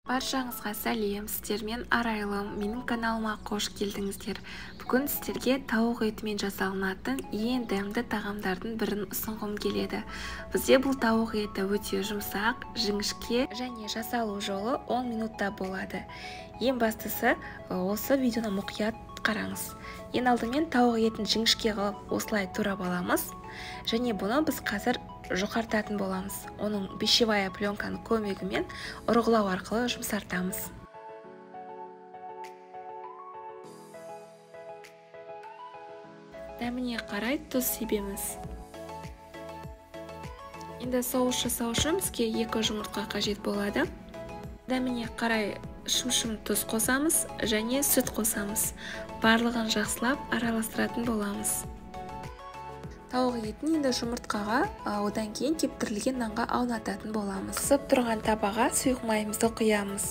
Баршаңызға сәлем, сіздермен Арайлым, менің каналыма қош келдіңіздер. Бүгін сіздерге тауық етімен жасалынатын ең дәмді тағамдардың бірін ұсынғым келеді. Бізде бұл тауық еті өте жұмсақ, жіңішке және жасалу жолы 10 минутта болады. Ең бастысы, осы видеоны мұқият қараңыз. Ең алдымен тауық етін жіңішке қылып осылай турап аламыз. Және бұны біз қазір жұқартатын боламыз. Оның пищевая пленканың көмегімен ұрғылау арқылы жұмсартамыз. Дәміне қарай тұз себеміз. Енді соус жасау үшін бізге 2 жұмыртқа қажет болады. Дәміне қарай шымшым тұз қосамыз және сүт қосамыз. Барлығын жақсылап араластыратын боламыз. Тауық етін енді жұмыртқаға, одан кейін кептірілген нанға аунататын боламыз. Қысып тұрған табаға сұйық майымызды құямыз.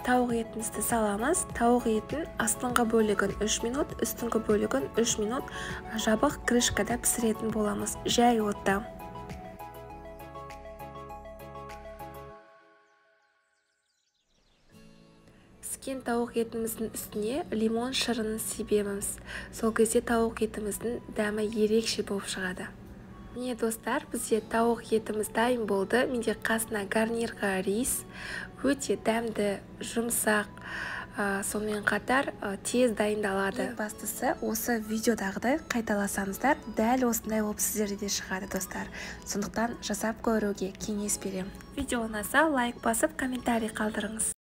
Тауық етімізді саламыз. Тауық етін астыңғы бөлігін 3 минут, үстіңгі бөлігін 3 минут жабық крышкада пісіретін боламыз, жай отта. Піскен тауық етіміздің үстіне лимон шырынын себеміз. Сол кезде тауық етіміздің дәмі ерекше болып шығады. Міне достар, бізде тауық етіміз дайын болды. Менде қасына гарнирға рис, өте дәмді, жұмсақ, сонымен қатар тез дайындалады. Ең бастысы, осы видеодағыдай қайталасаңыздар, дәл осындай болып сіздерде де шығады достар. Сондықтан жасап көруге кеңес беремін. Видео ұнаса лайк басып, комментарий қалдырыңыз.